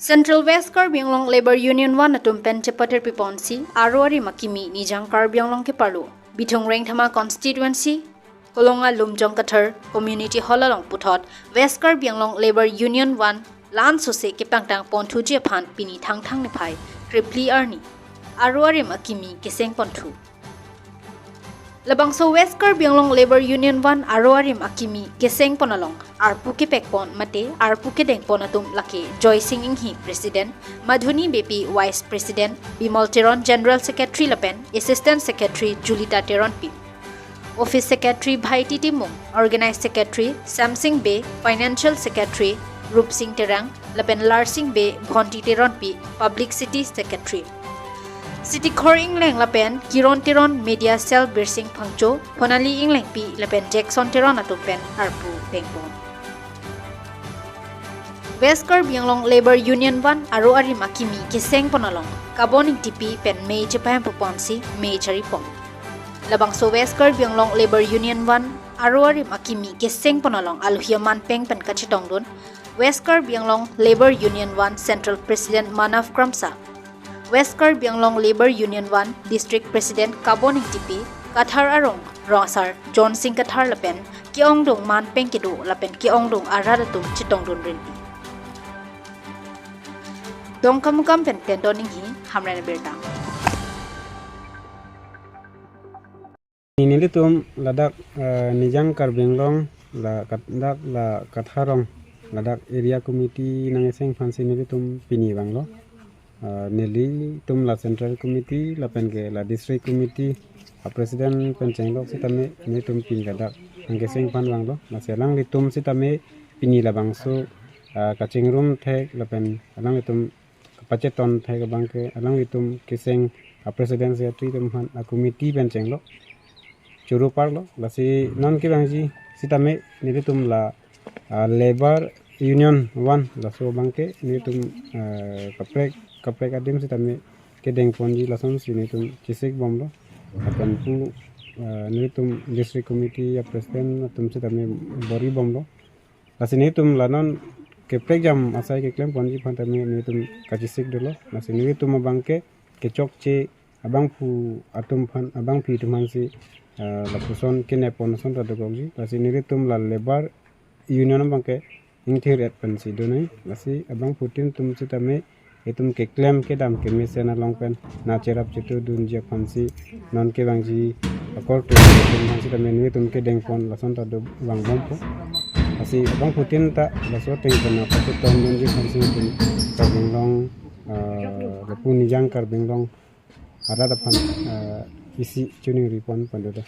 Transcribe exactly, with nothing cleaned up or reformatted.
Central West Karbi Anglong Labour Union One atum pen chepatir piponsi aro arim akimi Nijang Karbi Anglong keparlo Bithung Rengthama constituency Kolonga Lumjong Kathar Community Hall along puthot West Karbi Anglong Labour Union One la-an sose kepangtang ponthuji aphan pini Thangthang niphai krepli arni aro arim akimi keseng ponthu. Labangso West Karbi Anglong Labour Union One aro arim akimi keseng pon along arpu kepek pon mate arpu kedeng pon atum lake Joysing Inghi, President, Madhuni Beypi, Vice President, Bimol Teron, General Secretary lapen Assistant Secretary Julita Teronpi, Office Secretary Bhaiti Timung, Organized Secretary Samsing Bey, Financial Secretary Rupsing Terang, lapen Larsing Bey, Bhonti Teronpi, Publicity Secretary Sitikhor Ingleng lapen Kiron Teron, Media Cell Birsing Phangcho, Phonali Inglengpi lapen Jackson Teron atum pen arpu deng pon. West Karbi Anglong Labour Union One aro arim akimi keseng pon along Kabon Ingtipi pen mei chepahem puponsi mei chari pon. Labangso West Karbi Anglong Labour Union One aro arim akimi keseng pon along alohi aman peng pen kachetongdun West Karbi Anglong Labour Union One Central President Manav Kramsa, West Karbi Anglong Labour Union One District President Kabon Ingtipi, Kathar arong rong asar John Singh Kathar lapen ke-ongdung man peng kedo lapen ke-ongdung arat atum chetongdun rinti. Dongkamukam pen Tendon Inghi, Hamren Birta. Nelitum ladak, eh, Nijang Karbi Anglong la kat-, dak la Kathar arong ladak area committee nangkeseng aphansi nelitum pini vanglo. Eh, nelitum la Central Committee lapen ke la District Committee a President pen chenglok sitame nelitum pini ladak nangkeseng aphan vanglo. Lasi alanglitum sitame pini labangso, eh, kachingrum thek lapen alanglitum kapacheton thek abang ke alanglitum keseng a President Secretary atum aphan a committee pen chenglo. Choro parlo, lasi non kevangji sitame nelitum la, ah, Labour Union One laso abang ke nelitum, ah, kaprek kaprek adim sitame kedeng ponji lasonsi nelitum chesik bomlo. Lapen pu, ah, nelitum District Committee a President atum sitame bor-i bomlo. Lasi nelitum la non kaprek jam asai keklem ponji aphan tame nelitum kachesik dolo. Lasi nelitum abang ke kechokche abangphu atum aphan, abangpi atum aphansi, ah, lapuson kenep pon ason ta dokokji. Lasi nelitum la Labour Union abang ke ingthir-et pensi donai. Lasi abangphutin atum sitame itum keklem kedam kemesen along pen nangcherap chetudunji aphansi non kevangji akorte atum aphan sitame nelitum kedeng pon lason ta do vangbompo. Lasi abangphutin ta laso ateng pen nangpachetongdunji aphansi itum Karbi Anglong, ah, lapu Nijang Karbi Anglong arat aphan, ah, isi choningri pon pon do.